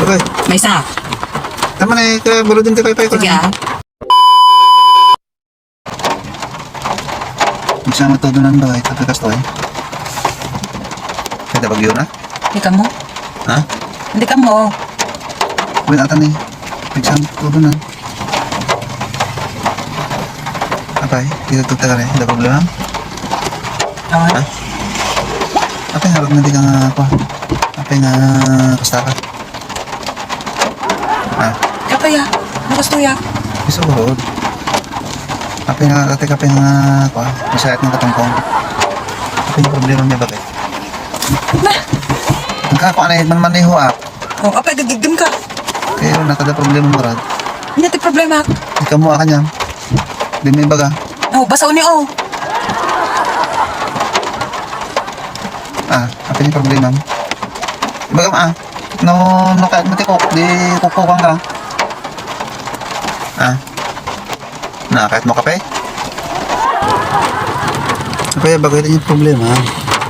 Okay. May isa. Tama na kaya bulo din tayo ko. Sige ah. Magsama todo nan ba ito takas to eh. Kada bagyo na? Hindi ka mo. Ha? Hindi ka mo. Wait ata ni. Magsama todo nan. Apay, dito to tagare, ada problema? Ah. Ha? Apay harap na di ka nga apa? Apay nga kasta ka? Ha? Kapaya. Gusto ya. Bisa ko. Apay nga kapay nga apa? Masayat ng katungkong. Apay yung problema niya bakit? Na. Nagkako na man maneho ah. Oh, kapay gagigim ka. Kaya nakada problema mo rad. Hindi natin problema. Ikaw mo ka niya. Di may baga. Oh, basaw ni oh. Ah, apa yung problema mo? Baga ah. No kahit matikok, di kukukan ka. Ah. Na, kahit mo kape? Kaya bakit yung problema?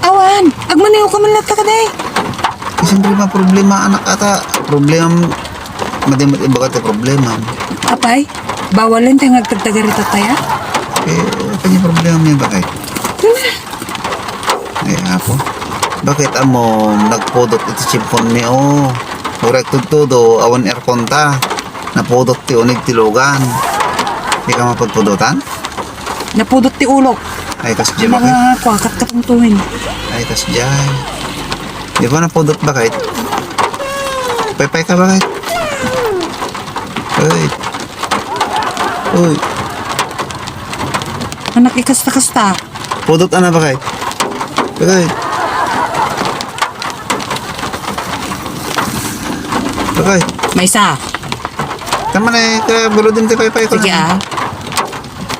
Awan, agmaniw ka man lang ka day. Siyempre ba problema anak ata? Problema, madimat iba ka problema. Kapay, bawalin tayo nagtagtagarita tayo. Apa yung problema niya bakit? Ay, ako. Bakit amo nagpodot iti chimpon ni o? Correct todo, awan aircon ta. Napodot ti unig tilugan. Di ka mapagpodotan? Napudot ti ulok. Ay, kas dyan bakit? Mga kwakat katungtuhin. Ay, kas dyan. Di ba napodot bakit? Paypay ka bakit? Uy. Uy. Anak ikasta-kasta. Podot ana bakit? Bakit? Bakit? May isa. Tama na eh, kaya bulo din tayo paypay ko Sige na. ah.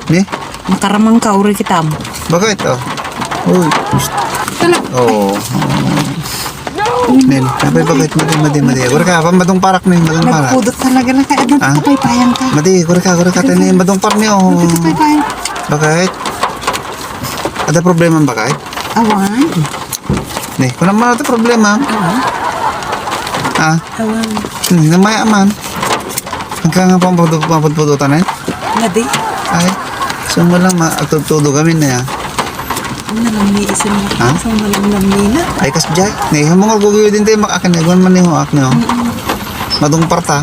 Ni? Makaramang ka, uri kita mo. Bakit? Oh. Uy. Talag. Oh. Nen, kapay bakit? Madi. Kura ka, madong parak ni, madong parak. Nagpudot talaga na kaya. Ah? Nagpapaypayan ka. Madi, kura ka, ni, madong parak niyo. Nagpapaypayan. Bakit? Ada problema bakit? Awan. Ni, kung naman ito problema. Awan. Ah, Awan. namaya man. Hanggang nga pang-pudutan eh. Nadi. Ay, so mo lang maagtutudo kami na yan. Ang nalamni isin mo. Ha? Sa malamni na. Ay, kas jay. Ni, mga guguyo din tayo makakin. Ewan man ni hoak niyo. Madong parta.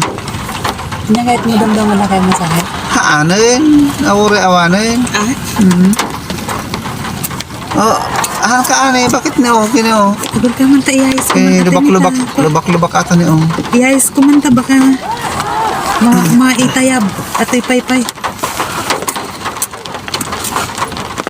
Nagayat mo damdaman na kayo masakit. Haanin. Awure awanin. Ah? Oh, ka ane. Bakit niyo? Kino? Tagal ka man ta iayos ko man. Lubak-lubak ata niyo. Iayos ko man ta baka maitayab at ipaypay.